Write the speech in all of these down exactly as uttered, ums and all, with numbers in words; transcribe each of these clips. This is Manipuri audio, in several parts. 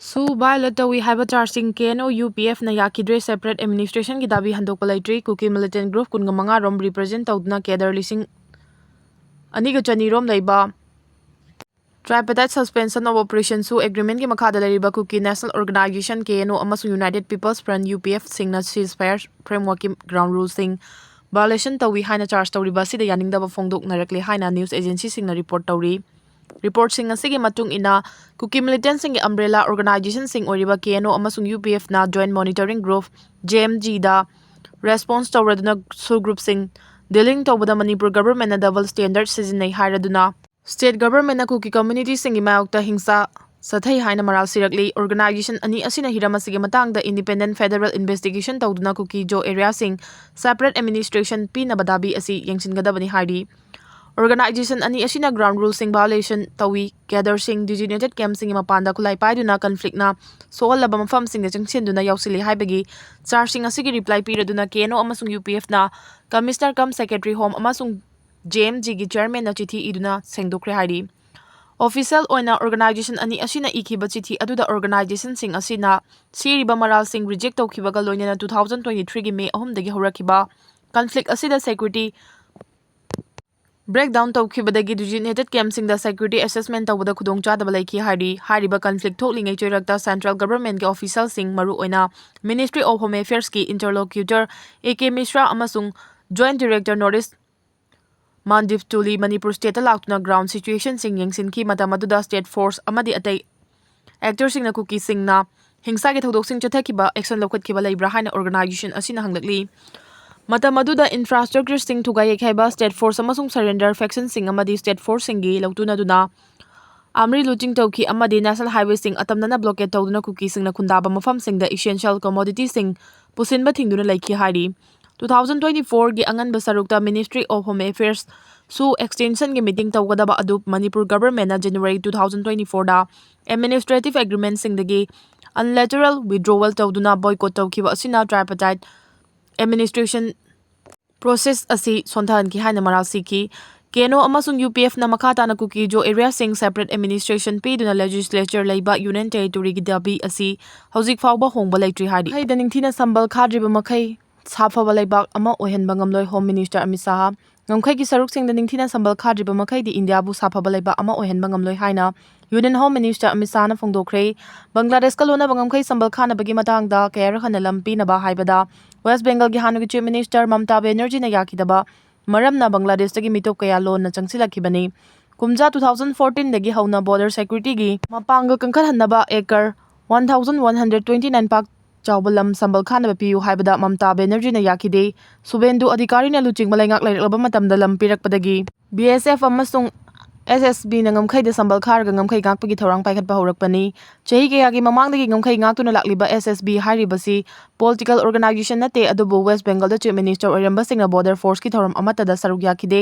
ꯁꯨ violate ꯇꯧꯏ ꯍꯥꯏꯕ ꯆꯥꯔꯖꯁꯤꯡ ꯀꯦ ꯑꯦꯟ ꯑꯣ ꯌꯨ ꯄꯤ ꯑꯦꯐꯅ ꯌꯥꯈꯤꯗ꯭ꯔꯦ꯫ Separate administrationꯒꯤ ꯗꯥꯕꯤ ꯍꯟꯗꯣꯛꯄ ꯂꯩꯇ꯭ꯔꯤ꯫ ꯀꯨꯀꯤ militant group ꯀꯨꯟꯒ ꯃꯉꯥ ꯔꯣꯝ represent ꯇꯧꯗꯨꯅ cadre ꯂꯤꯁꯤꯡ ꯑꯅꯤꯒ ꯆꯅꯤ ꯔꯣꯝ ꯂꯩꯕ Tripartite Suspension of Operation ꯁꯨ agreementꯀꯤ ꯃꯈꯥꯗ ꯂꯩꯔꯤꯕ Kuki National Organization, K N O, ꯑꯃꯁꯨꯡ United People's Front, U P F ꯁꯤꯡꯅ ceasefire frameworkꯀꯤ ground ruleꯁꯤꯡ violation ꯇꯧꯏ ꯍꯥꯏꯅ ꯆꯥꯔꯖ ꯇꯧꯔꯤꯕ ꯑꯁꯤꯗ ꯌꯥꯅꯤꯡꯗꯕ ꯐꯣꯡꯗꯣꯛꯅꯔꯛꯂꯦ ꯍꯥꯏꯅ news agencyꯁꯤꯡꯅ report ꯇꯧꯔꯤ꯫ Reportꯁꯤꯡ ꯑꯁꯤꯒꯤ ꯃꯇꯨꯡ ꯏꯟꯅ, ꯀꯨꯀꯤ militantꯁꯤꯡꯒꯤ umbrella organizationꯁꯤꯡ ꯑꯣꯏꯔꯤꯕ ꯀꯦ ꯑꯦꯟ ꯑꯣ ꯑꯃꯁꯨꯡ ꯌꯨ ꯄꯤ ꯑꯦꯐꯅ Joint Monitoring Group, J M ꯖꯤꯗ response ꯇꯧꯔꯗꯨꯅ ꯁꯨ groupꯁꯤꯡ dealing ꯇꯧꯕꯗ ꯃꯅꯤꯄꯨꯔ governmentꯅ double standard ꯁꯤꯖꯤꯟꯅꯩ ꯍꯥꯏꯔꯗꯨꯅ, state governmentꯅ ꯀꯨꯀꯤ communityꯁꯤꯡꯒꯤ ꯃꯥꯌꯣꯛꯇ ꯍꯤꯡꯁꯥ ꯆꯠꯊꯩ ꯍꯥꯏꯅ ꯃꯔꯥꯜ ꯁꯤꯔꯛꯂꯤ꯫ Organization ꯑꯅꯤ ꯑꯁꯤꯅ ꯍꯤꯔꯝ ꯑꯁꯤꯒꯤ ꯃꯇꯥꯡꯗ independent federal investigation ꯇꯧꯗꯨꯅ ꯀꯨꯀꯤ ꯖꯣ areaꯁꯤꯡ separate administration ꯄꯤꯅꯕ ꯗꯥꯕꯤ ꯑꯁꯤ ꯌꯦꯡꯁꯤꯟꯒꯗꯕꯅꯤ ꯍꯥꯏꯔꯤ꯫ Organization ꯑꯅꯤ ꯑꯁꯤꯅ ground ruleꯁꯤꯡ violation ꯇꯧꯏ, cadreꯁꯤꯡ designated campꯁꯤꯡꯒꯤ ꯃꯄꯥꯟꯗ ꯈꯨꯠꯂꯥꯏ ꯄꯥꯏꯗꯨꯅ conflictꯅ ꯁꯣꯛꯍꯜꯂꯕ ꯃꯐꯝꯁꯤꯡꯗ ꯆꯪꯁꯤꯟꯗꯨꯅ ꯌꯥꯎꯁꯤꯜꯂꯤ ꯍꯥꯏꯕꯒꯤ ꯆꯥꯔꯖꯁꯤꯡ ꯑꯁꯤꯒꯤ reply ꯄꯤꯔꯗꯨꯅ ꯀꯦ ꯑꯦꯟ ꯑꯣ ꯑꯃꯁꯨꯡ ꯌꯨ ꯄꯤ ꯑꯦꯐꯅ Commissioner cum Secretary Home ꯑꯃꯁꯨꯡ ꯖꯦ ꯑꯦꯝ ꯖꯤꯒꯤ chairmanꯅ ꯆꯤꯊꯤ ꯏꯗꯨꯅ ꯁꯦꯡꯗꯣꯛꯈ꯭ꯔꯦ ꯍꯥꯏꯔꯤ꯫ Official ꯑꯣꯏꯅ organization ꯑꯅꯤ ꯑꯁꯤꯅ ꯏꯈꯤꯕ ꯆꯤꯊꯤ ꯑꯗꯨꯗ organizationꯁꯤꯡ ꯑꯁꯤꯅ ꯁꯤꯔꯤꯕ ꯃꯔꯥꯜꯁꯤꯡ reject ꯇꯧꯈꯤꯕꯒ ꯂꯣꯏꯅꯅ two thousand twenty threeꯒꯤ ꯃꯦ ꯑꯍꯨꯝꯗꯒꯤ ꯍꯧꯔꯛꯈꯤꯕ conflict ꯑꯁꯤꯗ security breakdown ꯇꯧꯈꯤꯕꯗꯒꯤ designated campꯁꯤꯡꯗ security assessment ꯇꯧꯕꯗ ꯈꯨꯗꯣꯡꯆꯥꯗꯕ ꯂꯩꯈꯤ ꯍꯥꯏꯔꯤ꯫ ꯍꯥꯏꯔꯤꯕ conflict ꯊꯣꯛꯂꯤꯉꯩ ꯆꯩꯔꯛꯇ central governmentꯀꯤ officialꯁꯤꯡ, ꯃꯔꯨꯑꯣꯏꯅ Ministry of Home Affairsꯀꯤ interlocutor A K ꯃꯤꯁ꯭ꯔꯥ ꯑꯃꯁꯨꯡ Joint Director North East ꯃꯟꯗꯤꯞ ꯇꯨꯂꯤ Manipur stateꯇ ꯂꯥꯛꯇꯨꯅ ground situationꯁꯤꯡ ꯌꯦꯡꯁꯤꯟꯈꯤ꯫ ꯃꯇꯝ ꯑꯗꯨꯗ state force ꯑꯃꯗꯤ ꯑꯇꯩ actorꯁꯤꯡꯅ ꯀꯨꯀꯤꯁꯤꯡꯅ ꯍꯤꯡꯁꯥꯒꯤ ꯊꯧꯗꯣꯛꯁꯤꯡ ꯆꯠꯊꯈꯤꯕ action ꯂꯧꯈꯠꯈꯤꯕ ꯂꯩꯕ꯭ꯔꯥ ꯍꯥꯏꯅ organization ꯑꯁꯤꯅ ꯍꯪꯂꯛꯂꯤ꯫ ꯃꯇꯝ ꯑꯗꯨꯗ infrastructureꯁꯤꯡ ꯊꯨꯒꯥꯏ ꯌꯩꯈꯥꯏꯕ, state force ꯑꯃꯁꯨꯡ surrender factionꯁꯤꯡ ꯑꯃꯗꯤ state forceꯁꯤꯡꯒꯤ ꯂꯧꯇꯨꯅꯗꯨꯅ army looting ꯇꯧꯈꯤ ꯑꯃꯗꯤ national highwayꯁꯤꯡ ꯑꯇꯝꯅꯅ blockade ꯇꯧꯗꯨꯅ ꯀꯨꯀꯤꯁꯤꯡꯅ ꯈꯨꯟꯗꯥꯕ ꯃꯐꯝꯁꯤꯡꯗ essential commoditiesꯁꯤꯡ ꯄꯨꯁꯤꯟꯕ ꯊꯤꯡꯗꯨꯅ ꯂꯩꯈꯤ ꯍꯥꯏꯔꯤ꯫ Two thousand twenty fourꯒꯤ ꯑꯉꯟꯕ ꯁꯔꯨꯛꯇ Ministry of Home Affairs ꯁꯨ extensionꯒꯤ meeting ꯇꯧꯒꯗꯕ ꯑꯗꯨ Manipur governmentꯅ January two thousand twenty fourꯗ administrative agreementꯁꯤꯡꯗꯒꯤ unilateral withdrawal ꯇꯧꯗꯨꯅ boycott ꯇꯧꯈꯤꯕ ꯑꯁꯤꯅ tripartite administration process ꯑꯁꯤ ꯁꯣꯟꯊꯍꯟꯈꯤ ꯍꯥꯏꯅ ꯃꯔꯥꯜ ꯁꯤꯈꯤ꯫ ꯀꯦꯅꯣ ꯑꯃꯁꯨꯡ ꯌꯨ ꯄꯤ ꯑꯦꯐꯅ ꯃꯈꯥ ꯇꯥꯅ ꯀꯨꯀꯤꯖꯣ ꯑꯦꯔꯤꯌꯥꯁꯤꯡ ꯁꯦꯄꯔꯦꯠ ꯑꯦꯗꯃꯤꯅꯤꯁꯇ꯭ꯔꯦꯁꯟ ꯄꯤꯗꯨꯅ ꯂꯦꯖꯤꯁꯂꯦꯆꯔ ꯂꯩꯕ ꯌꯨꯅꯤꯌꯟ ꯇꯦꯔꯤꯇꯣꯔꯤꯒꯤ ꯗꯥꯕꯤ ꯑꯁꯤ ꯍꯧꯖꯤꯛ ꯐꯥꯎꯕ ꯍꯣꯡꯕ ꯂꯩꯇ꯭ꯔꯤ ꯍꯥꯏꯔꯤ꯫ ꯃꯈꯩꯗ ꯅꯤꯡꯊꯤꯅ ꯁꯝꯕꯜ ꯈꯥꯗ꯭ꯔꯤꯕ ꯃꯈꯩ ꯁꯥꯐꯕ ꯂꯩꯕꯥꯛ ꯑꯃ ꯑꯣꯏꯍꯟꯕ ꯉꯝꯂꯣꯏ, ꯍꯣꯝ ꯃꯤꯅꯤꯁꯇꯔ ꯑꯃꯤꯠ ꯁꯥꯍ꯫ ꯉꯝꯈꯩꯒꯤ ꯁꯔꯨꯛꯁꯤꯡꯗ ꯅꯤꯡꯊꯤꯅ ꯁꯝꯕꯜ ꯈꯥꯗ꯭ꯔꯤꯕ ꯃꯈꯩꯗꯤ ꯏꯟꯗꯤꯌꯥꯕꯨ ꯁꯥꯐꯕ ꯂꯩꯕꯥꯛ ꯑꯃ ꯑꯣꯏꯍꯟꯕ ꯉꯝꯂꯣꯏ ꯍꯥꯏꯅ ꯌꯨꯅꯤꯌꯟ ꯍꯣꯝ ꯃꯤꯅꯤꯁꯇꯔ ꯑꯃꯤꯠ ꯁꯥꯍꯅ ꯐꯣꯡꯗꯣꯛꯈ꯭ꯔꯦ꯫ ꯕꯪꯒ꯭ꯂꯥꯗꯦꯁꯀ ꯂꯣꯟꯅꯕ ꯉꯝꯈꯩ ꯁꯝꯕꯜ ꯈꯥꯅꯕꯒꯤ ꯃꯇꯥꯡꯗ ꯀꯌꯥꯔꯛ ꯍꯟꯅ ꯂꯝ ꯄꯤꯅꯕ ꯍꯥꯏꯕꯗ ꯋꯦꯁ ꯕꯦꯡꯒꯜꯒꯤ ꯍꯥꯟꯅꯒꯤ ꯆꯤꯐ ꯃꯤꯅꯤꯁꯇꯔ ꯃꯝꯇꯥ ꯕꯦꯅꯔꯖꯤꯅ ꯌꯥꯈꯤꯗꯕ ꯃꯔꯝꯅ ꯕꯪꯒ꯭ꯂꯥꯗꯦꯁꯇꯒꯤ ꯃꯤꯇꯣꯞ ꯀꯌꯥ ꯂꯣꯟꯅ ꯆꯪꯁꯤꯜꯂꯛꯈꯤꯕꯅꯤ꯫ ꯀꯨꯝꯖꯥ two thousand fourteen ꯗꯒꯤ ꯍꯧꯅ ꯕꯣꯔꯗꯔ ꯁꯦꯀ꯭ꯌꯨꯔꯤꯇꯤꯒꯤ ꯃꯄꯥꯡꯒꯜ ꯀꯟꯈꯠꯍꯟꯅꯕ acre one thousand one hundred twenty nine ꯄꯥꯛ ꯆꯥꯎꯕ ꯂꯝ ꯁꯝꯕꯜ ꯈꯥꯅꯕ ꯄꯤꯌꯨ ꯍꯥꯏꯕꯗ ꯃꯝꯇꯥ ꯕꯦꯅꯔꯖꯤꯅ ꯌꯥꯈꯤꯗꯦ꯫ ꯁꯨꯕꯦꯟꯗꯨ ꯑꯙꯤꯀꯥꯔꯤꯅ ꯂꯨꯆꯤꯡꯕ ꯂꯩꯉꯥꯛ ꯂꯩꯔꯛꯂꯕ ꯃꯇꯝꯗ ꯂꯝ ꯄꯤꯔꯛꯄꯗꯒꯤ ꯕꯤ ꯑꯦꯁ ꯑꯦꯐ ꯑꯃꯁꯨꯡ ꯑꯦꯁ ꯑꯦꯁ ꯕꯤꯅ ꯉꯝꯈꯩꯗ ꯁꯝꯕꯜ ꯈꯥꯔꯒ ꯉꯝꯈꯩ ꯉꯥꯛꯄꯒꯤ ꯊꯧꯔꯥꯡ ꯄꯥꯏꯈꯠꯄ ꯍꯧꯔꯛꯄꯅꯤ꯫ ꯆꯍꯤ ꯀꯌꯥꯒꯤ ꯃꯃꯥꯡꯗꯒꯤ ꯉꯝꯈꯩ ꯉꯥꯛꯇꯨꯅ ꯂꯥꯛꯂꯤꯕ ꯑꯦꯁ ꯑꯦꯁ ꯕꯤ ꯍꯥꯏꯔꯤꯕꯁꯤ ꯄꯣꯂꯤꯇꯤꯀꯦꯜ ꯑꯣꯔꯒꯅꯥꯏꯖꯦꯁꯟ ꯅꯠꯇꯦ, ꯑꯗꯨꯕꯨ ꯋꯦꯁ ꯕꯦꯡꯒꯜꯗ ꯆꯤꯐ ꯃꯤꯅꯤꯁꯇꯔ ꯑꯣꯏꯔꯝꯕꯁꯤꯡꯅ ꯕꯣꯔꯗꯔ ꯐꯣꯔꯁꯀꯤ ꯊꯧꯔꯝ ꯑꯃꯠꯇꯗ ꯁꯔꯨꯛ ꯌꯥꯈꯤꯗꯦ꯫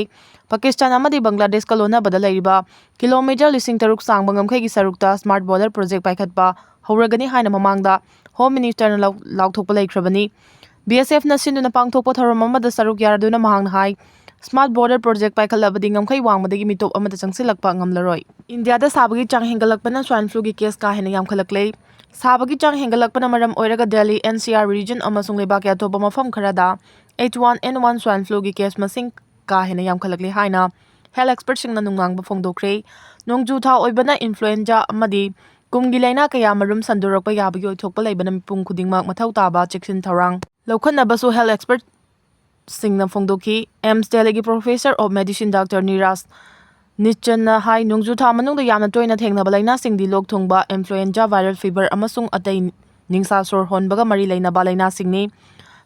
ꯄꯥꯀꯤꯁꯇꯥꯟ ꯑꯃꯗꯤ ꯕꯪꯒ꯭ꯂꯥꯗꯦꯁꯀ ꯂꯣꯟꯅꯕꯗ ꯂꯩꯔꯤꯕ ꯀꯤꯂꯣꯃꯤꯇꯔ ꯂꯤꯁꯤꯡ ꯇꯔꯨꯛ ꯁꯥꯡꯕ ꯉꯝꯈꯩꯒꯤ ꯁꯔꯨꯛꯇ ꯁ꯭ꯃꯥꯔꯠ ꯕꯣꯔꯗꯔ ꯄ꯭ꯔꯣꯖꯦꯛ ꯄꯥꯏꯈꯠꯄ ꯍꯧꯔꯒꯅꯤ ꯍꯥꯏꯅ ꯃꯃꯥꯡꯗ ꯍꯣꯝ ꯃꯤꯅꯤꯁꯇꯔꯅ ꯂꯥꯎ-, ꯂꯥꯎꯊꯣꯛꯄ ꯂꯩꯈ꯭ꯔꯕꯅꯤ꯫ ꯕꯤ ꯑꯦꯁ ꯑꯦꯐꯅ ꯁꯤꯟꯗꯨꯅ ꯄꯥꯡꯊꯣꯛꯄ ꯊꯧꯔꯝ ꯑꯃꯗ ꯁꯔꯨꯛ ꯌꯥꯔꯗꯨꯅ ꯃꯍꯥꯛꯅ ꯍꯥꯏ, ꯁ꯭ꯃꯥꯔꯠ ꯕꯣꯔꯗꯔ ꯄ꯭ꯔꯣꯖꯦꯛ ꯄꯥꯏꯈꯠꯂꯕꯗꯤ ꯉꯝꯈꯩ ꯋꯥꯡꯃꯗꯒꯤ ꯃꯤꯇꯣꯞ ꯑꯃꯠꯇ ꯆꯪꯁꯤꯜꯂꯛꯄ ꯉꯝꯂꯔꯣꯏ꯫ ꯏꯟꯗꯤꯌꯥꯗ ꯁꯥꯕꯒꯤ ꯆꯥꯡ ꯍꯦꯟꯒꯠꯂꯛꯄꯅ ꯁ꯭ꯋꯥꯏꯟ ꯐ꯭ꯂꯨꯒꯤ ꯀꯦꯁ ꯀꯥ ꯍꯦꯟꯅ ꯌꯥꯝꯈꯠꯂꯛꯂꯦ꯫ ꯁꯥꯕꯒꯤ ꯆꯥꯡ ꯍꯦꯟꯒꯠꯂꯛꯄꯅ ꯃꯔꯝ ꯑꯣꯏꯔꯒ Delhi, N C R region ꯑꯃꯁꯨꯡ ꯂꯩꯕꯥꯛꯀꯤ ꯑꯇꯣꯞꯄ ꯃꯐꯝ ꯈꯔꯗ H one N one swine ꯐ꯭ꯂꯨꯒꯤ ꯀꯦꯁ ꯃꯁꯤꯡ ꯀꯥ ꯍꯦꯟꯅ ꯌꯥꯝꯈꯠꯂꯛꯂꯦ ꯍꯥꯏꯅ ꯍꯦꯜꯊ ꯑꯦꯛꯁꯄꯔꯠꯁꯤꯡꯅ ꯅꯨꯡꯅꯥꯡꯕ ꯐꯣꯡꯗꯣꯛꯈ꯭ꯔꯦ꯫ ꯅꯣꯡꯖꯨ ꯊꯥ ꯑꯣꯏꯕꯅ ꯏꯟꯐ꯭ꯂꯨꯑꯦꯟꯖꯥ ꯑꯃꯗꯤ ꯀꯨꯝꯒꯤ ꯂꯥꯏꯅꯥ ꯀꯌꯥ ꯃꯔꯨꯝ ꯁꯟꯗꯣꯔꯛꯄ ꯌꯥꯕꯒꯤ ꯑꯣꯏꯊꯣꯛꯄ ꯂꯩꯕꯅ ꯃꯤꯄꯨꯝ ꯈꯨꯗꯤꯡꯃꯛ ꯃꯊꯧ ꯇꯥꯕ ꯆꯦꯛꯁꯤꯟ ꯊꯧꯔꯥꯡ ꯂꯧꯈꯠꯅꯕꯁꯨ ꯍꯦꯜꯊ ꯑꯦꯛꯁꯄꯔꯠꯁꯤꯡꯅ ꯐꯣꯡꯗꯣꯛꯈꯤ꯫ ꯑꯦꯝꯁ ꯗꯦꯜꯂꯤꯒꯤ professor of medicine doctor Neeraj ꯅꯤꯆꯟꯅ ꯍꯥꯏ, ꯅꯣꯡꯖꯨ ꯊꯥ ꯃꯅꯨꯡꯗ ꯌꯥꯝꯅ ꯇꯣꯏꯅ ꯊꯦꯡꯅꯕ ꯂꯥꯏꯅꯥꯁꯤꯡꯗꯤ ꯂꯣꯛ ꯊꯨꯡꯕ, ꯏꯟꯐ꯭ꯂꯨꯑꯦꯟꯖꯥ ꯚꯥꯏꯔꯦꯜ ꯐꯤꯚꯔ ꯑꯃꯁꯨꯡ ꯑꯇꯩ ꯅꯤꯡꯁꯥ ꯁꯣꯔ ꯍꯣꯟꯕꯒ ꯃꯔꯤ ꯂꯩꯅꯕ ꯂꯥꯏꯅꯥꯁꯤꯡꯅꯤ꯫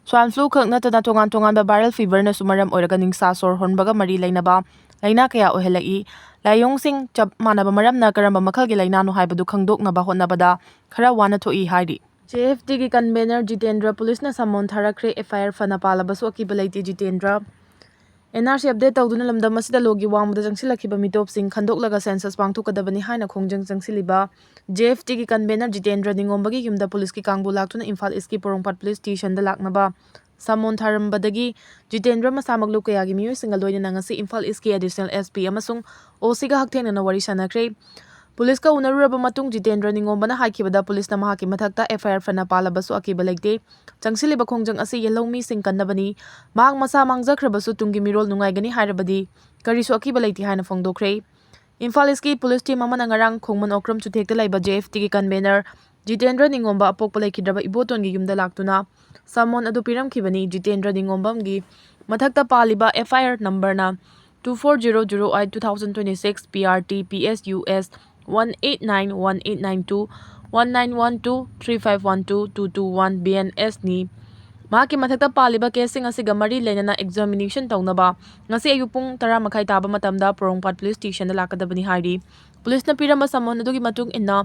ꯁ꯭ꯋꯥꯏꯟ ꯐ꯭ꯂꯨ ꯈꯛ ꯅꯠꯇꯅ ꯇꯣꯉꯥꯟ ꯇꯣꯉꯥꯟꯕ ꯚꯥꯏꯔꯦꯜ ꯐꯤꯚꯔꯅꯁꯨ ꯃꯔꯝ ꯑꯣꯏꯔꯒ ꯅꯤꯡꯁꯥ ꯁꯣꯔ ꯍꯣꯟꯕꯒ ꯃꯔꯤ ꯂꯩꯅꯕ ꯂꯥꯏꯅꯥ ꯀꯌꯥ ꯑꯣꯏꯍꯜꯂꯛꯏ꯫ ꯂꯥꯏꯑꯣꯡꯁꯤꯡ ꯆꯞ ꯃꯥꯟꯅꯕ ꯃꯔꯝꯅ ꯀꯔꯝꯕ ꯃꯈꯜꯒꯤ ꯂꯥꯏꯅꯥꯅꯣ ꯍꯥꯏꯕꯗꯨ ꯈꯪꯗꯣꯛꯅꯕ ꯍꯣꯠꯅꯕꯗ ꯈꯔ ꯋꯥꯅ ꯊꯣꯛꯏ ꯍꯥꯏꯔꯤ꯫ ꯖꯦ ꯑꯦꯐ ꯇꯤꯒꯤ ꯀꯟꯚꯦꯅꯔ ꯖꯤꯇꯦꯟꯗ꯭ꯔ ꯄꯨꯂꯤꯁꯅ ꯁꯃꯣꯟ ꯊꯥꯔꯛꯈ꯭ꯔꯦ꯫ ꯑꯦꯐ ꯑꯥꯏ ꯑꯥꯔ ꯐꯅ ꯄꯥꯜꯂꯕꯁꯨ ꯑꯀꯤꯕ ꯂꯩꯇꯦ Jitendra. N R C update ꯇꯧꯗꯨꯅ ꯂꯝꯗꯝ ꯑꯁꯤꯗ ꯂꯣꯒꯤ ꯋꯥꯡꯃꯗ ꯆꯪꯁꯤꯜꯂꯛꯈꯤꯕ ꯃꯤꯇꯣꯞꯁꯤꯡ ꯈꯟꯗꯣꯛꯂꯒ ꯁꯦꯟꯁꯁ ꯄꯥꯡꯊꯣꯛꯀꯗꯕꯅꯤ ꯍꯥꯏꯅ ꯈꯣꯡꯖꯪ ꯆꯪꯁꯤꯜꯂꯤꯕ ꯖꯦ ꯑꯦꯐ ꯇꯤꯒꯤ ꯀꯟꯚꯦꯅꯔ ꯖꯤꯇꯦꯟꯗ꯭ꯔ ꯅꯤꯡꯉꯣꯝꯕꯒꯤ ꯌꯨꯝꯗ ꯄꯨꯂꯤꯁꯀꯤ ꯀꯥꯡꯕꯨ ꯂꯥꯛꯇꯨꯅ ꯏꯝꯐꯥꯜ ꯏꯁꯀꯤ ꯄꯣꯔꯣꯝꯄꯥꯠ ꯄꯨꯂꯤꯁ ꯁ꯭ꯇꯦꯁꯟꯗ ꯂꯥꯛꯅꯕ ꯁꯃꯣꯟ ꯊꯥꯔꯝꯕꯗꯒꯤ ꯖꯤꯇꯦꯟꯗ꯭ꯔ ꯃꯁꯥꯃꯛ ꯂꯨꯞ ꯀꯌꯥꯒꯤ ꯃꯤꯑꯣꯏꯁꯤꯡꯒ ꯂꯣꯏꯅꯅ ꯉꯁꯤ ꯏꯝꯐꯥꯜ ꯏꯁꯀꯤ ꯑꯦꯗꯤꯁꯅꯦꯜ ꯑꯦꯁ ꯄꯤ ꯑꯃꯁꯨꯡ ꯑꯣ ꯁꯤꯒ ꯍꯛꯊꯦꯡꯅꯅ ꯋꯥꯔꯤ ꯁꯥꯟꯅꯈ꯭ꯔꯦ꯫ ꯄꯨꯂꯤꯁꯀ ꯎꯅꯔꯨꯔꯕ ꯃꯇꯨꯡ ꯖꯤꯇꯦꯟꯗ꯭ꯔ ꯅꯤꯉꯣꯝꯕꯅ ꯍꯥꯏꯈꯤꯕꯗ ꯄꯨꯂꯤꯁꯅ ꯃꯍꯥꯛꯀꯤ ꯃꯊꯛꯇ ꯑꯦꯐ ꯑꯥꯏ ꯑꯥꯔ ꯐꯅ ꯄꯥꯜꯂꯕꯁꯨ ꯑꯀꯤꯕ ꯂꯩꯇꯦ꯫ ꯆꯪꯁꯤꯜꯂꯤꯕ ꯈꯣꯡꯖꯪ ꯑꯁꯤ ꯌꯦꯜꯍꯧꯃꯤꯁꯤꯡ ꯀꯟꯅꯕꯅꯤ꯫ ꯃꯍꯥꯛ ꯃꯁꯥ ꯃꯥꯡꯖꯈ꯭ꯔꯕꯁꯨ ꯇꯨꯡꯒꯤ ꯃꯤꯔꯣꯜ ꯅꯨꯡꯉꯥꯏꯒꯅꯤ ꯍꯥꯏꯔꯕꯗꯤ ꯀꯔꯤꯁꯨ ꯑꯀꯤꯕ ꯂꯩꯇꯦ ꯍꯥꯏꯅ ꯐꯣꯡꯗꯣꯛꯈ꯭ꯔꯦ꯫ ꯏꯝꯐꯥꯜ ꯏꯁꯀꯤ ꯄꯨꯂꯤꯁ ꯇꯤꯝ ꯑꯃꯅ ꯉꯔꯥꯡ ꯈꯣꯡꯃꯟ ꯑꯣꯀ꯭ꯔꯝ ꯆꯨꯊꯦꯛꯇ ꯂꯩꯕ ꯖꯦ ꯑꯦꯐ ꯇꯤꯒꯤ ꯀꯟꯚꯦꯅꯔ ꯖꯤꯇꯦꯟꯗ꯭ꯔ ꯅꯤꯉꯣꯝꯕ ꯑꯄꯣꯛꯄ ꯂꯩꯈꯤꯗ꯭ꯔꯕ ꯏꯕꯣꯇꯣꯟꯒꯤ ꯌꯨꯝꯗ ꯂꯥꯛꯇꯨꯅ ꯁꯃꯣꯟ ꯑꯗꯨ ꯄꯤꯔꯝꯈꯤꯕꯅꯤ꯫ ꯖꯤꯇꯦꯟꯗ꯭ꯔ ꯅꯤꯉꯣꯝꯕꯝꯒꯤ ꯃꯊꯛꯇ ꯄꯥꯜꯂꯤꯕ ꯑꯦꯐ ꯑꯥꯏ ꯑꯥꯔ ꯅꯝꯕꯔꯅ two four zero zero eight two thousand twenty six P R T P S U S one eight nine one eight nine two one nine one two three five one two two two one B N S ꯅꯤ꯫ ꯃꯍꯥꯛꯀꯤ ꯃꯊꯛꯇ ꯄꯥꯜꯂꯤꯕ ꯀꯦꯁꯁꯤꯡ ꯑꯁꯤꯒ ꯃꯔꯤ ꯂꯩꯅꯅ ꯑꯦꯛꯖꯥꯃꯤꯅꯦꯁꯟ ꯇꯧꯅꯕ ꯉꯁꯤ ꯑꯌꯨꯛ ꯄꯨꯡ ꯇꯔꯥ ꯃꯈꯥꯏ ꯇꯥꯕ ꯃꯇꯝꯗ ꯄꯣꯔꯣꯝꯄꯥꯠ ꯄꯨꯂꯤꯁ ꯁ꯭ꯇꯦꯁꯟꯗ ꯂꯥꯛꯀꯗꯕꯅꯤ ꯍꯥꯏꯔꯤ꯫ ꯄꯨꯂꯤꯁꯅ ꯄꯤꯔꯝꯕ ꯁꯃꯣꯟ ꯑꯗꯨꯒꯤ ꯃꯇꯨꯡ ꯏꯟꯅ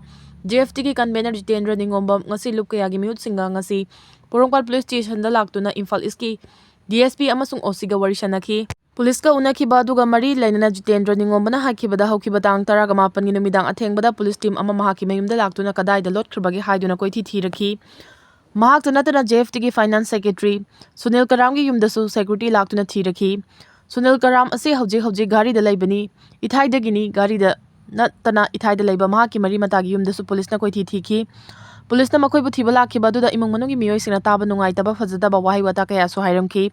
ꯖꯦ ꯑꯦꯐ ꯇꯤꯒꯤ ꯀꯟꯚꯦꯅꯔ ꯖꯤꯇꯦꯟꯗ꯭ꯔ ꯅꯤꯉꯣꯝꯕꯝ ꯉꯁꯤ ꯂꯨꯞ ꯀꯌꯥꯒꯤ ꯃꯤꯍꯨꯠꯁꯤꯡꯒ ꯉꯁꯤ ꯄꯣꯔꯣꯝꯄꯥꯠ ꯄꯨꯂꯤꯁ ꯁ꯭ꯇꯦꯁꯟꯗ ꯂꯥꯛꯇꯨꯅ ꯏꯝꯐꯥꯜ ꯏꯁꯀꯤ ꯗꯤ ꯑꯦꯁ ꯄꯤ ꯑꯃꯁꯨꯡ ꯑꯣ ꯁꯤꯒ ꯋꯥꯔꯤ ꯁꯥꯟꯅꯈꯤ꯫ ꯄꯨꯂꯤꯁꯀ ꯎꯅꯈꯤꯕ ꯑꯗꯨꯒ ꯃꯔꯤ ꯂꯩꯅꯅ ꯖꯤꯇꯦꯟꯗ꯭ꯔ ꯅꯤꯉꯣꯝꯕꯅ ꯍꯥꯏꯈꯤꯕꯗ ꯍꯧꯈꯤꯕ ꯇꯥꯡ ꯇꯔꯥꯒ ꯃꯥꯄꯟꯒꯤ ꯅꯨꯃꯤꯗꯥꯡ ꯑꯊꯦꯡꯕꯗ ꯄꯨꯂꯤꯁ ꯇꯤꯝ ꯑꯃ ꯃꯍꯥꯛꯀꯤ ꯃꯌꯨꯝꯗ ꯂꯥꯛꯇꯨꯅ ꯀꯗꯥꯏꯗ ꯂꯣꯠꯈ꯭ꯔꯕꯒꯦ ꯍꯥꯏꯗꯨꯅ ꯀꯣꯏꯊꯤ ꯊꯤꯔꯛꯈꯤ꯫ ꯃꯍꯥꯛꯇ ꯅꯠꯇꯅ ꯖꯦ ꯑꯦꯐ ꯇꯤꯒꯤ ꯐꯥꯏꯅꯥꯟꯁ ꯁꯦꯀ꯭ꯔꯦꯇꯔꯤ ꯁꯨꯅꯤꯜ ꯀꯔꯥꯝꯒꯤ ꯌꯨꯝꯗꯁꯨ ꯁꯦꯀ꯭ꯌꯨꯔꯤꯇꯤ ꯂꯥꯛꯇꯨꯅ ꯊꯤꯔꯛꯈꯤ꯫ ꯁꯨꯅꯤꯜ ꯀꯔꯥꯝ ꯑꯁꯤ ꯍꯧꯖꯤꯛ ꯍꯧꯖꯤꯛ ꯘꯥꯔꯤꯗ ꯂꯩꯕꯅꯤ꯫ ꯏꯊꯥꯏꯗꯒꯤꯅꯤ꯫ ꯘꯥꯔꯤꯗ ꯅꯠꯇꯅ ꯏꯊꯥꯏꯗ ꯂꯩꯕ ꯃꯍꯥꯛꯀꯤ ꯃꯔꯤ ꯃꯇꯥꯒꯤ ꯌꯨꯝꯗꯁꯨ ꯄꯨꯂꯤꯁꯅ ꯀꯣꯏꯊꯤ ꯊꯤꯈꯤ꯫ ꯄꯨꯂꯤꯁꯅ ꯃꯈꯣꯏꯕꯨ ꯊꯤꯕ ꯂꯥꯛꯈꯤꯕ ꯑꯗꯨꯗ ꯏꯃꯨꯡ ꯃꯅꯨꯡꯒꯤ ꯃꯤꯑꯣꯏꯁꯤꯡꯅ ꯇꯥꯕ ꯅꯨꯡꯉꯥꯏꯇꯕ, ꯐꯖꯗꯕ ꯋꯥꯍꯩ ꯋꯥꯇꯥ ꯀꯌꯥꯁꯨ ꯍꯥꯏꯔꯝꯈꯤ꯫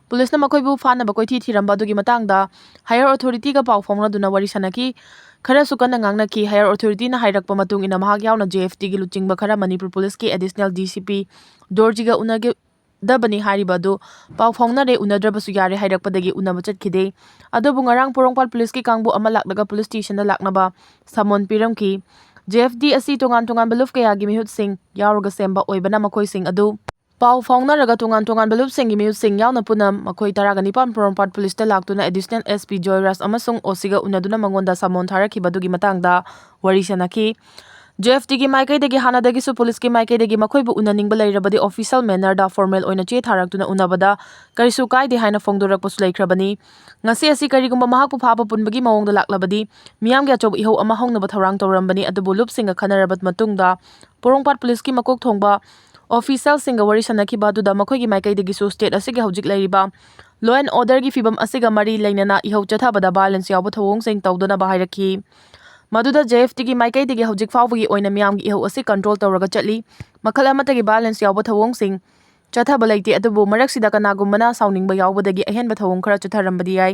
ꯄꯨꯂꯤꯁꯅ ꯃꯈꯣꯏꯕꯨ ꯐꯥꯅꯕ ꯀꯣꯏꯊꯤ ꯊꯤꯔꯝꯕ ꯑꯗꯨꯒꯤ ꯃꯇꯥꯡꯗ ꯍꯥꯌꯔ ꯑꯣꯊꯣꯔꯤꯇꯤꯒ ꯄꯥꯎ ꯐꯥꯎꯅꯗꯨꯅ ꯋꯥꯔꯤ ꯁꯥꯟꯅꯈꯤ꯫ ꯈꯔꯁꯨ ꯀꯟꯅ ꯉꯥꯡꯅꯈꯤ꯫ ꯍꯥꯌꯔ ꯑꯣꯊꯣꯔꯤꯇꯤꯅ ꯍꯥꯏꯔꯛꯄ ꯃꯇꯨꯡ ꯏꯟꯅ ꯃꯍꯥꯛ ꯌꯥꯎꯅ ꯖꯦ ꯑꯦꯐ ꯇꯤꯒꯤ ꯂꯨꯆꯤꯡꯕ ꯈꯔ ꯃꯅꯤꯄꯨꯔ ꯄꯨꯂꯤꯁꯀꯤ ꯑꯦꯗꯤꯁꯅꯦꯜ ꯗꯤ ꯁꯤ ꯄꯤ ꯗꯣꯔꯖꯤꯒ ꯎꯅꯒꯗꯕꯅꯤ ꯍꯥꯏꯔꯤꯕ ꯑꯗꯨ ꯄꯥꯎ ꯐꯥꯎꯅꯔꯦ, ꯎꯅꯗ꯭ꯔꯕꯁꯨ ꯌꯥꯔꯦ ꯍꯥꯏꯔꯛꯄꯗꯒꯤ ꯎꯅꯕ ꯆꯠꯈꯤꯗꯦ꯫ ꯑꯗꯨꯕꯨ ꯉꯔꯥꯡ ꯄꯣꯔꯣꯝꯄꯥꯠ ꯄꯨꯂꯤꯁꯀꯤ ꯀꯥꯡꯕꯨ ꯑꯃ ꯂꯥꯛꯂꯒ ꯄꯨꯂꯤꯁ ꯁ꯭ꯇꯦꯁꯟꯗ ꯂꯥꯛꯅꯕ ꯁꯃꯣꯟ ꯄꯤꯔꯝꯈꯤ꯫ ꯖꯦ ꯑꯦꯐ ꯇꯤ ꯑꯁꯤ ꯇꯣꯉꯥꯟ ꯇꯣꯉꯥꯟꯕ ꯂꯨꯞ ꯀꯌꯥꯒꯤ ꯃꯤꯍꯨꯠꯁꯤꯡ ꯌꯥꯎꯔꯒ ꯁꯦꯝꯕ ꯑꯣꯏꯕꯅ ꯃꯈꯣꯏꯁꯤꯡ ꯑꯗꯨ ꯄꯥꯎ ꯐꯥꯎꯅꯔꯒ ꯇꯣꯉꯥꯟ ꯇꯣꯉꯥꯟꯕ ꯂꯨꯞꯁꯤꯡꯒꯤ ꯃꯤꯍꯨꯠꯁꯤꯡ ꯌꯥꯎꯅ ꯄꯨꯟꯅ ꯃꯈꯣꯏ ꯇꯔꯥꯒ ꯅꯤꯄꯥꯟ ꯄꯣꯔꯣꯝꯄꯥꯠ ꯄꯨꯂꯤꯁꯇ ꯂꯥꯛꯇꯨꯅ ꯑꯦꯗꯤꯁꯅꯦꯜ ꯑꯦꯁ ꯄꯤ ꯖꯣꯏꯔꯥꯖ ꯑꯃꯁꯨꯡ ꯑꯣ ꯁꯤꯒ ꯎꯅꯗꯨꯅ ꯃꯉꯣꯟꯗ ꯁꯃꯣꯟ ꯊꯥꯔꯛꯈꯤꯕ ꯑꯗꯨꯒꯤ ꯃꯇꯥꯡꯗ ꯋꯥꯔꯤ ꯁꯥꯟꯅꯈꯤ꯫ ꯖꯦ ꯑꯦꯐ ꯇꯤꯒꯤ ꯃꯥꯏꯀꯩꯗꯒꯤ ꯍꯥꯟꯅꯗꯒꯤꯁꯨ ꯄꯨꯂꯤꯁꯀꯤ ꯃꯥꯏꯀꯩꯗꯒꯤ ꯃꯈꯣꯏꯕꯨ ꯎꯅꯅꯤꯡꯕ ꯂꯩꯔꯕꯗꯤ official mannerꯗ formal ꯑꯣꯏꯅ ꯆꯦ ꯊꯥꯔꯛꯇꯨꯅ ꯎꯅꯕꯗ ꯀꯔꯤꯁꯨ ꯀꯥꯏꯗꯦ ꯍꯥꯏꯅ ꯐꯣꯡꯗꯣꯔꯛꯄꯁꯨ ꯂꯩꯈ꯭ꯔꯕꯅꯤ꯫ ꯉꯁꯤ ꯑꯁꯤ ꯀꯔꯤꯒꯨꯝꯕ ꯃꯍꯥꯛꯄꯨ ꯐꯥꯕ ꯄꯨꯟꯕꯒꯤ ꯃꯑꯣꯡꯗ ꯂꯥꯛꯂꯕꯗꯤ ꯃꯤꯌꯥꯝꯒꯤ ꯑꯆꯧꯕ ꯏꯍꯧ ꯑꯃ ꯍꯧꯅꯕ ꯊꯧꯔꯥꯡ ꯇꯧꯔꯝꯕꯅꯤ, ꯑꯗꯨꯕꯨ ꯂꯨꯞꯁꯤꯡꯒ ꯈꯟꯅꯔꯕ ꯃꯇꯨꯡꯗ ꯄꯣꯔꯣꯝꯄꯥꯠ ꯄꯨꯂꯤꯁꯀꯤ ꯃꯀꯣꯛ ꯊꯣꯡꯕ officialꯁꯤꯡꯒ ꯋꯥꯔꯤ ꯁꯥꯟꯅꯈꯤꯕ ꯑꯗꯨꯗ ꯃꯈꯣꯏꯒꯤ ꯃꯥꯏꯀꯩꯗꯒꯤꯁꯨ state ꯑꯁꯤꯒꯤ ꯍꯧꯖꯤꯛ ꯂꯩꯔꯤꯕ law and orderꯒꯤ ꯐꯤꯕꯝ ꯑꯁꯤꯒ ꯃꯔꯤ ꯂꯩꯅꯅ ꯏꯍꯧ ꯆꯠꯊꯕꯗ violence ꯌꯥꯎꯕ ꯊꯧꯑꯣꯡꯁꯤꯡ ꯇꯧꯗꯅꯕ ꯍꯥꯏꯔꯛꯈꯤ꯫ ꯃꯗꯨꯗ ꯖꯦ ꯑꯦꯐ ꯇꯤꯒꯤ ꯃꯥꯏꯀꯩꯗꯒꯤ ꯍꯧꯖꯤꯛ ꯐꯥꯎꯕꯒꯤ ꯑꯣꯏꯅ ꯃꯤꯌꯥꯝꯒꯤ ꯏꯍꯧ ꯑꯁꯤ control ꯇꯧꯔꯒ ꯆꯠꯂꯤ꯫ ꯃꯈꯜ ꯑꯃꯠꯇꯒꯤ violence ꯌꯥꯎꯕ ꯊꯧꯑꯣꯡꯁꯤꯡ ꯆꯠꯊꯕ ꯂꯩꯇꯦ, ꯑꯗꯨꯕꯨ ꯃꯔꯛꯁꯤꯗ ꯀꯅꯥꯒꯨꯝꯕꯅ ꯁꯥꯎꯅꯤꯡꯕ ꯌꯥꯎꯕꯗꯒꯤ ꯑꯍꯦꯟꯕ ꯊꯧꯑꯣꯡ ꯈꯔ ꯆꯠꯊꯔꯝꯕꯗꯤ ꯌꯥꯏ꯫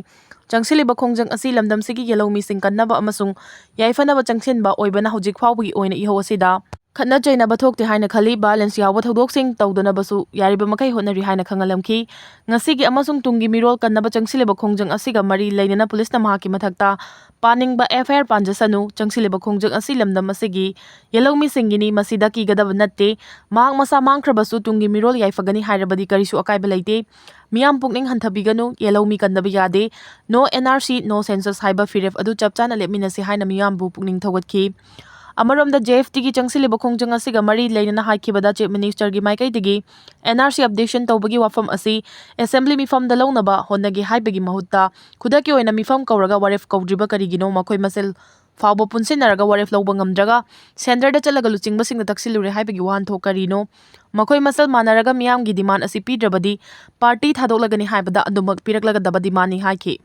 ꯆꯪꯁꯤꯜꯂꯤꯕ ꯈꯣꯡꯖꯪ ꯑꯁꯤ ꯂꯝꯗꯝꯁꯤꯒꯤ ꯌꯦꯜꯍꯧꯃꯤꯁꯤꯡ ꯀꯟꯅꯕ ꯑꯃꯁꯨꯡ ꯌꯥꯏꯐꯅꯕ ꯆꯪꯁꯤꯟꯕ ꯑꯣꯏꯕꯅ ꯍꯧꯖꯤꯛ ꯐꯥꯎꯕꯒꯤ ꯑꯣꯏꯅ ꯏꯍꯧ ꯑꯁꯤꯗ ꯈꯠꯅ ꯆꯩꯅꯕ ꯊꯣꯛꯇꯦ ꯍꯥꯏꯅ ꯈꯜꯂꯤ꯫ Violence ꯌꯥꯎꯕ ꯊꯧꯗꯣꯛꯁꯤꯡ ꯇꯧꯗꯅꯕꯁꯨ ꯌꯥꯔꯤꯕ ꯃꯈꯩ ꯍꯣꯠꯅꯔꯤ ꯍꯥꯏꯅ ꯈꯪꯍꯜꯂꯝꯈꯤ꯫ ꯉꯁꯤꯒꯤ ꯑꯃꯁꯨꯡ ꯇꯨꯡꯒꯤ ꯃꯤꯔꯣꯜ ꯀꯟꯅꯕ ꯆꯪꯁꯤꯜꯂꯤꯕ ꯈꯣꯡꯖꯪ ꯑꯁꯤꯒ ꯃꯔꯤ ꯂꯩꯅꯅ ꯄꯨꯂꯤꯁꯅ ꯃꯍꯥꯛꯀꯤ ꯃꯊꯛꯇ ꯄꯥꯅꯤꯡꯕ F I R ꯄꯥꯟꯖꯁꯅꯨ, ꯆꯪꯁꯤꯜꯂꯤꯕ ꯈꯣꯡꯖꯪ ꯑꯁꯤ ꯂꯝꯗꯝ ꯑꯁꯤꯒꯤ ꯌꯦꯜꯍꯧꯃꯤꯁꯤꯡꯒꯤꯅꯤ, ꯃꯁꯤꯗ ꯀꯤꯒꯗꯕ ꯅꯠꯇꯦ꯫ ꯃꯍꯥꯛ ꯃꯁꯥ ꯃꯥꯡꯈ꯭ꯔꯕꯁꯨ ꯇꯨꯡꯒꯤ ꯃꯤꯔꯣꯜ ꯌꯥꯏꯐꯒꯅꯤ ꯍꯥꯏꯔꯕꯗꯤ ꯀꯔꯤꯁꯨ ꯑꯀꯥꯏꯕ ꯂꯩꯇꯦ꯫ ꯃꯤꯌꯥꯝ ꯄꯨꯛꯅꯤꯡ ꯍꯟꯊꯕꯤꯒꯅꯨ, ꯌꯦꯜꯍꯧꯃꯤ ꯀꯟꯗꯕ ꯌꯥꯗꯦ꯫ No N R C, no census ꯍꯥꯏꯕ ꯐꯤꯔꯦꯞ ꯑꯗꯨ ꯆꯞ ꯆꯥꯅ ꯂꯦꯞꯃꯤꯟꯅꯁꯤ ꯍꯥꯏꯅ ꯃꯤꯌꯥꯝꯕꯨ ꯄꯨꯛꯅꯤꯡ ꯊꯧꯒꯠꯈꯤ꯫ ꯑꯃꯔꯣꯝꯗ, J F T ꯒꯤ ꯆꯪꯁꯤꯜꯂꯤꯕ ꯈꯣꯡꯖꯪ ꯑꯁꯤꯒ ꯃꯔꯤ ꯂꯩꯅꯅ ꯍꯥꯏꯈꯤꯕꯗ Chief Minister ꯒꯤ ꯃꯥꯏꯀꯩꯗꯒꯤ N R C updation ꯇꯧꯕꯒꯤ ꯋꯥꯐꯝ ꯑꯁꯤ Assembly ꯃꯤꯐꯝꯗ ꯂꯧꯅꯕ ꯍꯣꯠꯅꯒꯦ ꯍꯥꯏꯕꯒꯤ ꯃꯍꯨꯠꯇ ꯈꯨꯗꯛꯀꯤ ꯑꯣꯏꯅ ꯃꯤꯐꯝ ꯀꯧꯔꯒ ꯋꯥꯔꯦꯞ ꯀꯧꯗ꯭ꯔꯤꯕ ꯀꯔꯤꯒꯤꯅꯣ? ꯃꯈꯣꯏ ꯃꯁꯦꯜ ꯐꯥꯎꯕ ꯄꯨꯟꯁꯤꯟꯅꯔꯒ ꯋꯥꯔꯦꯞ ꯂꯧꯕ ꯉꯝꯗ꯭ꯔꯒ Centre ꯗ ꯆꯠꯂꯒ ꯂꯨꯆꯤꯡꯕꯁꯤꯡꯗ ꯇꯛꯁꯤꯜꯂꯨꯔꯦ ꯍꯥꯏꯕꯒꯤ ꯋꯥꯍꯟꯊꯣꯛ ꯀꯔꯤꯅꯣ? ꯃꯈꯣꯏ ꯃꯁꯦꯜ ꯃꯥꯟꯅꯔꯒ ꯃꯤꯌꯥꯝꯒꯤ demand ꯑꯁꯤ ꯄꯤꯗ꯭ꯔꯕꯗꯤ party ꯊꯥꯗꯣꯛꯂꯒꯅꯤ ꯍꯥꯏꯕꯗ ꯑꯗꯨꯃꯛ ꯄꯤꯔꯛꯂꯒꯗꯕ demand ꯅꯤ ꯍꯥꯏꯈꯤ꯫